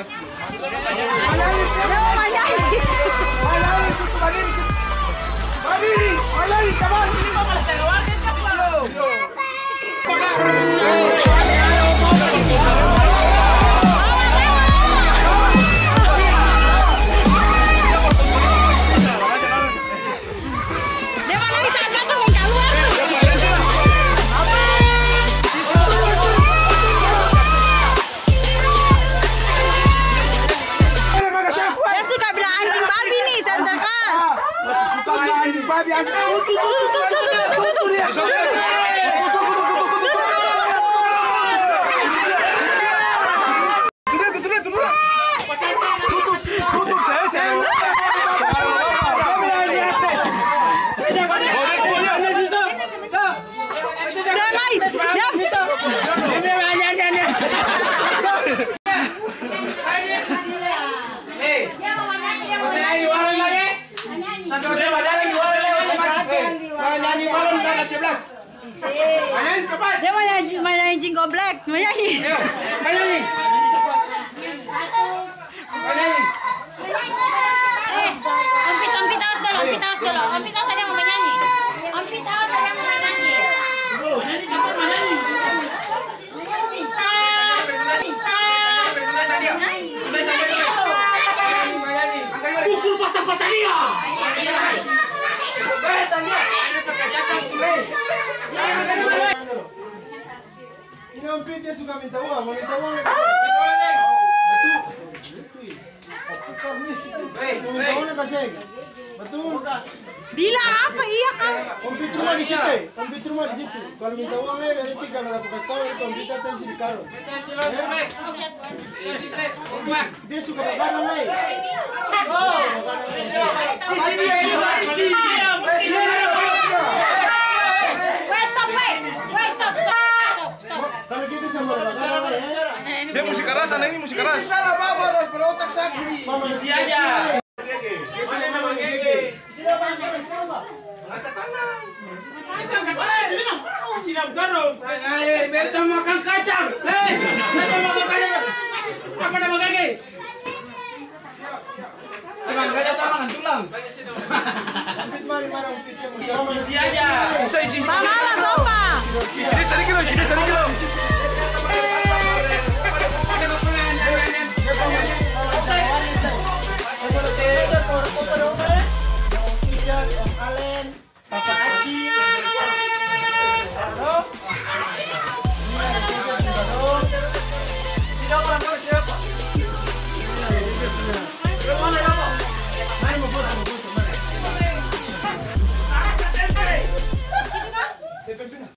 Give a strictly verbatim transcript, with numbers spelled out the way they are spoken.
Dia suka bilang anjing babi nih, Santa Claus. Suka bilang anjing babi, anjing. Tuh, tuh, tuh. Tuh, tuh, tuh, tuh, tuh. Tutup, tutup, tutup. Tutup, saya, saya. Diam, ai. Diam. Hei, mau nyanyi di warung lagi? Sampai udah bajalan di warung lagi, sama. Hei, mau nyanyi malam tanggal sebelas. Manyanyi, cepat. Dia manyanyi, manyanyi Jingo Black, manyanyi. Ayo, manyanyi. Manyanyi. Eh, Om Pit, Om Pit, awas dulu, Om Pit, awas dulu. Om Pit, awas, ada yang mau manyanyi. Om Pit, awas, ada yang mau manyanyi. Manyanyi, cepat, manyanyi. Pukul patah-patah dia. Ini Om Pit dia suka minta uang, mau minta uang. Betul. Mau minta uang kaseng. Betul. Bilang apa iya kan? Om Pit rumah di situ, eh. Om Pit rumah di situ. Kalau minta uang, eh, nanti kalau aku kasih tahu, itu Om Pit datang sini kalau. Dia suka bagadang, eh. Isi dia, isi dia, isi. Weh, stop, weh. Weh, stop, stop, stop, stop. Kalau gitu sama bagadang, eh. Dia musik keras, anak ini musik keras. Isi salah bawa dan berotak sakit. Isi aja. Mana nama Gege? Angkat tangan. Sini, Bang. Sini, Bang. Hei, beta makan kacang. Hei, beta makan kacang. Apa nama Gege? Makan kacang sama makan tulang. Isi aja. Bisa isi, isi. Mama, sopa. Isi dia sadiki lo, isi dia sadiki lo.